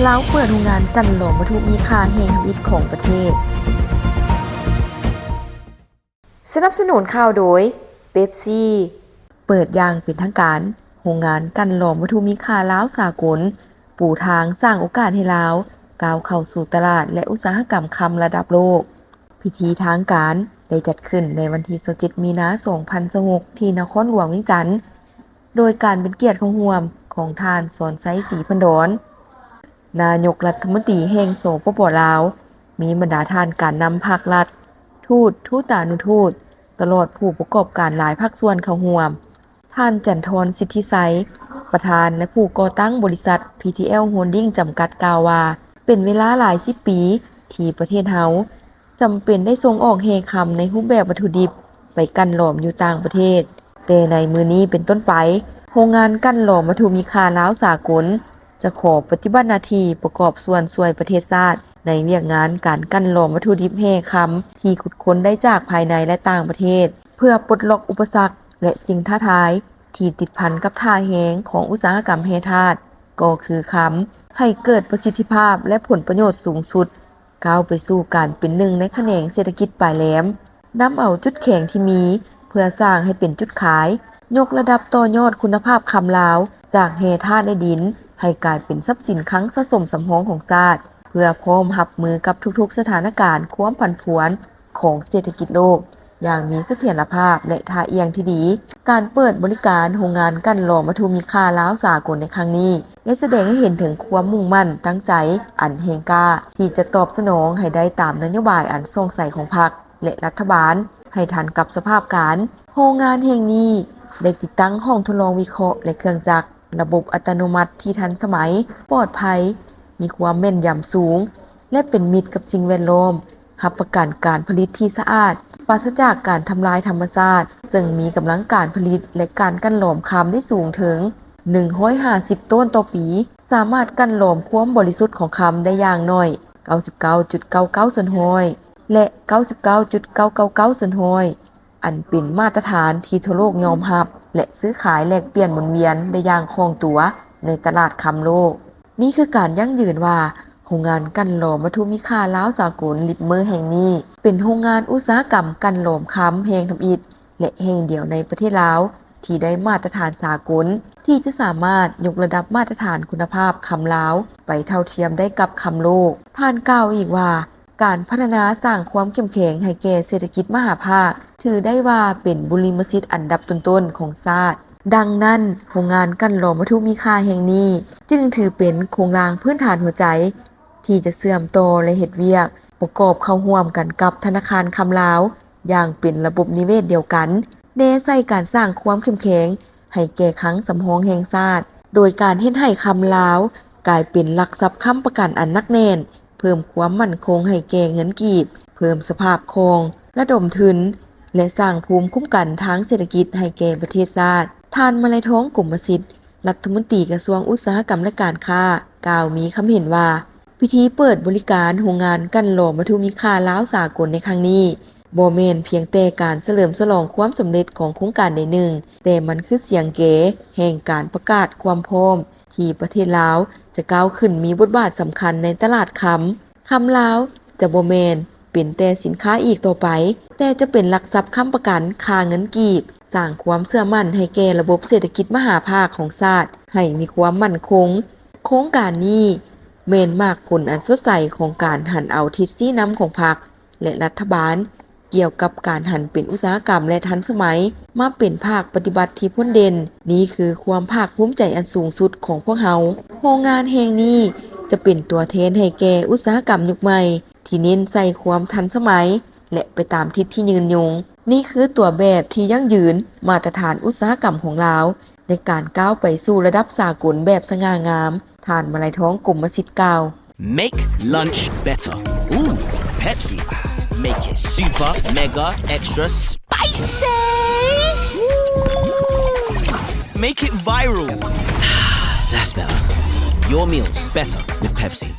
ລາວເປີດໂຮງງານກັ່ນຫຼອມວັດຖຸມີຄ່າແຫ່ງທຳອິດຂອງປະເທດ. ສະໜັບສະໜູນຂ່າວໂດຍ ເປັບຊີ. ເປີດຢ່າງເປັນທາງການ ໂຮງງານກັ່ນຫຼອມວັດຖຸມີຄ່າລາວສາກົນ, ປູທາງສ້າງໂອກາດໃຫ້ລາວກ້າວເຂົ້າສູ່ຕະຫຼາດ ແລະ ອຸດສາຫະກຳຄຳລະດັບໂລກ. ພິທີທາງການໄດ້ຈັດຂຶ້ນໃນວັນທີຊາວເຈັດ ມີນາ ສອງພັນຊາວຫົກ ທີ່ນະຄອນຫຼວງວຽງຈັນ, ໂດຍການເປັນກຽດເຂົ້າຮ່ວມຂອງທ່ານ ສອນໄຊ ສີພັນດອນ, ນາຍົກລັດຖະມົນຕີແຫ່ງ ສປປ ລາວ, ມີບັນດາທ່ານການນຳພັກລັດ, ທູດ, ທູຕານຸທູດ, ຕະຫຼອດຜູ້ປະກອບການຫຼາຍພາກສ່ວນເຂົ້າຮ່ວມ. ທ່ານ ຈັນທອນ ສິດທິໄຊ, ປະທານ ແລະ ຜູ້ກໍ່ຕັ້ງບໍລິສັດ ພີທີແອລ ໂຮນດິ້ງ ຈຳກັດ ກ່າວວ່າ, ເປັນເວລາຫຼາຍສິບປີທີ່ປະເທດເຮົາ ຈຳເປັນໄດ້ສົ່ງອອກແຮ່ຄຳໃນຮູບແບບວັດຖຸດິບໄປກັ່ນຫຼອມຢູ່ຕ່າງປະເທດ, ແຕ່ໃນມື້ນີ້ເປັນຕົ້ນໄປ, ໂຮງງານກັ່ນຫຼອມວັດຖຸມີຄ່າລາວສາກົນຈະຂໍປະຕິບັດໜ້າທີ່ປະກອບສ່ວນຊ່ວຍປະເທດຊາດໃນວຽກງານການກັ່ນຫຼອມວັດຖຸດິບແຮ່ຄຳທີ່ຂຸດຄົ້ນໄດ້ຈາກພາຍໃນ ແລະ ຕ່າງປະເທດ, ເພື່ອປົດລັອກອຸປະສັກ ແລະ ສິ່ງທ້າທາຍທີ່ຕິດພັນກັບທ່າແຮງຂອງອຸດສາຫະກຳແຮ່ທາດ ກໍຄືຄຳ, ໃຫ້ເກີດປະສິດທິພາບ ແລະ ຜົນປະໂຫຍດສູງສຸດ. ກ້າວໄປສູ່ການເປັນໜຶ່ງໃນຂະແໜງເສດຖະກິດປາຍແຫຼມ, ນຳເອົາຈຸດແຂງທີ່ມີເພື່ອສ້າງໃຫ້ເປັນຈຸດຂາຍ, ຍົກລະດັບຕໍ່ຍອດຄຸນນະພາບຄຳລາວ ຈາກແຮ່ທາດໃນດິນໃຫ້ກາຍເປັນຊັບສິນຄັງສະສົມສຳຮອງຂອງຊາດ, ເພື່ອພ້ອມຮັບມືກັບທຸກໆສະຖານະການຄວາມຜັນຜວນຂອງເສດຖະກິດໂລກ ຢ່າງມີສະຖຽນລະພາບ ແລະ ທ່າອ່ຽງທີ່ດີ. ການເປີດບໍລິການໂຮງງານກັ່ນຫຼອມວັດຖຸມີຄ່າລາວສາກົນໃນຄັ້ງນີ້ ໄດ້ສະແດງໃຫ້ເຫັນເຖິງຄວາມມຸ່ງໝັ້ນຕັ້ງໃຈອັນແຮງກ້າ ທີ່ຈະຕອບສະໜອງໃຫ້ໄດ້ຕາມນະໂຍບາຍອັນສ່ອງໃສຂອງພັກ ແລະ ລັດຖະບານ ໃຫ້ທັນກັບສະພາບການ. ໂຮງງານແຫ່ງນີ້ໄດ້ຕິດຕັ້ງຫ້ອງທົດລອງວິເຄາະ ແລະ ເຄື່ອງຈັກ ລະບົບອັດຕະໂນມັດທີ່ທັນສະໄໝ, ປອດໄພ, ມີຄວາມແມ່ນຢຳສູງ ແລະ ເປັນມິດກັບສິ່ງແວດລ້ອມ, ຮັບປະກັນການຜະລິດທີ່ສະອາດ, ປາສະຈາກການທຳລາຍທຳມະຊາດ, ເຊິ່ງມີກຳລັງການຜະລິດ ແລະ ການກັ່ນຫຼອມຄຳໄດ້ສູງເຖິງໜຶ່ງຮ້ອຍຫ້າສິບໂຕນຕໍ່ປີ, ສາມາດກັ່ນຫຼອມຄວາມບໍລິສຸດຂອງຄຳໄດ້ຢ່າງໜ້ອຍເກົ້າສິບເກົ້າຈຸດເກົ້າເກົ້າສ່ວນຮ້ອຍ ແລະ ເກົ້າສິບເກົ້າຈຸດເກົ້າເກົ້າເກົ້າສ່ວນຮ້ອຍ ອັນເປັນມາດຕະຖານທີ່ທົ່ວໂລກຍອມຮັບ ແລະ ຊື້ຂາຍແລກປ່ຽນໝູນວຽນໄດ້ຢ່າງຄ່ອງຕົວໃນຕະຫຼາດຄຳໂລກ. ນີ້ຄືການຢັ້ງຢືນວ່າ ໂຮງງານກັ່ນຫຼອມວັດຖຸມີຄ່າລາວສາກົນລິບເມີແຫ່ງນີ້ ເປັນໂຮງງານອຸດສາຫະກຳກັ່ນຫຼອມຄຳແຫ່ງທຳອິດ ແລະ ແຫ່ງດຽວໃນປະເທດລາວ ທີ່ໄດ້ມາດຕະຖານສາກົນ ທີ່ຈະສາມາດຍົກລະດັບມາດຕະຖານຄຸນນະພາບຄຳລາວໄປເທົ່າທຽມໄດ້ກັບຄຳໂລກ. ທ່ານກ່າວອີກວ່າ, ການພັດທະນາສ້າງຄວາມເຂັ້ມແຂງໃຫ້ແກ່ເສດຖະກິດມະຫາພາກ ຖືໄດ້ວ່າເປັນບຸລິມະສິດອັນດັບຕົ້ນໆຂອງຊາດ. ດັ່ງນັ້ນ, ໂຮງງານກັ່ນຫຼອມວັດຖຸມີຄ່າແຫ່ງນີ້ ຈຶ່ງຖືເປັນໂຄງລ່າງພື້ນຖານຫົວໃຈ ທີ່ຈະເຊື່ອມຕໍ່ ແລະ ເຮັດວຽກປະກອບເຂົ້າຮ່ວມກັນກັບທະນາຄານຄຳລາວ ຢ່າງເປັນລະບົບນິເວດດຽວກັນ, ແນໃສ່ການສ້າງຄວາມເຂັ້ມແຂງໃຫ້ແກ່ຄັງສຳຮອງແຫ່ງຊາດ, ໂດຍການເຮັດໃຫ້ຄຳລາວກາຍເປັນຫຼັກຊັບຄ້ຳປະກັນອັນໜັກແໜ້ນ, ເພີ່ມຄວາມໝັ້ນຄົງໃຫ້ແກ່ເງິນກີບ, ເພີ່ມສະພາບຄ່ອງ, ລະດົມທຶນ ແລະ ສ້າງພູມຄຸ້ມກັນທາງເສດຖະກິດໃຫ້ແກ່ປະເທດຊາດ. ທ່ານ ມະໄລທອງ ກົມມະສິດ, ລັດຖະມົນຕີກະຊວງອຸດສາຫະກຳ ແລະ ການຄ້າ ກ່າວມີຄຳເຫັນວ່າ, ພິທີເປີດບໍລິການໂຮງງານກັ່ນຫຼອມວັດຖຸມີຄ່າລາວສາກົນໃນຄັ້ງນີ້ ບໍ່ແມ່ນພຽງແຕ່ການສະເຫຼີມສະຫຼອງຄວາມສຳເລັດຂອງໂຄງການໃດໜຶ່ງ, ແຕ່ມັນຄືສຽງແກແຫ່ງການປະກາດຄວາມພ້ອມທີ່ປະເທດລາວຈະກ້າວຂຶ້ນມີບົດບາດສຳຄັນໃນຕະຫຼາດຄຳ. ຄຳລາວຈະບໍ່ແມ່ນເປັນແຕ່ສິນຄ້າອີກຕໍ່ໄປ, ແຕ່ຈະເປັນຫຼັກຊັບຄ້ຳປະກັນຄ່າເງິນກີບ, ສ້າງຄວາມເຊື່ອໝັ້ນໃຫ້ແກ່ລະບົບເສດຖະກິດມະຫາພາກຂອງຊາດໃຫ້ມີຄວາມໝັ້ນຄົງ. ໂຄງການນີ້ແມ່ນໝາກຜົນອັນສົດໃສຂອງການຫັນເອົາທິດຊີ້ນຳຂອງພັກ ແລະ ລັດຖະບານ ກ່ຽວກັບການຫັນເປັນອຸດສາຫະກຳ ແລະ ທັນສະໄໝ ມາເປັນພາກປະຕິບັດທີ່ພົ້ນເດັ່ນ. ນີ້ຄືຄວາມພາກພູມໃຈອັນສູງສຸດຂອງພວກເຮົາ. ໂຮງງານແຫ່ງນີ້ຈະເປັນຕົວແທນໃຫ້ແກ່ອຸດສາຫະກຳຍຸກໃໝ່ ທີ່ເນັ້ນໃສ່ຄວາມທັນສະໄໝ ແລະ ໄປຕາມທິດທີ່ຍືນຍົງ. ນີ້ຄືຕົວແບບທີ່ຢັ້ງຢືນມາດຕະຖານອຸດສາຫະກຳຂອງລາວ ໃນການກ້າວໄປສູ່ລະດັບສາກົນແບບສະຫງ່າງາມ, ທ່ານ ມະໄລທອງ ກົມມະສິດ ກ່າວ. Make lunch better. Ooh, Pepsi. Make it super, mega, extra spicy. Ooh. Make it viral. That's better. Your meals better with Pepsi.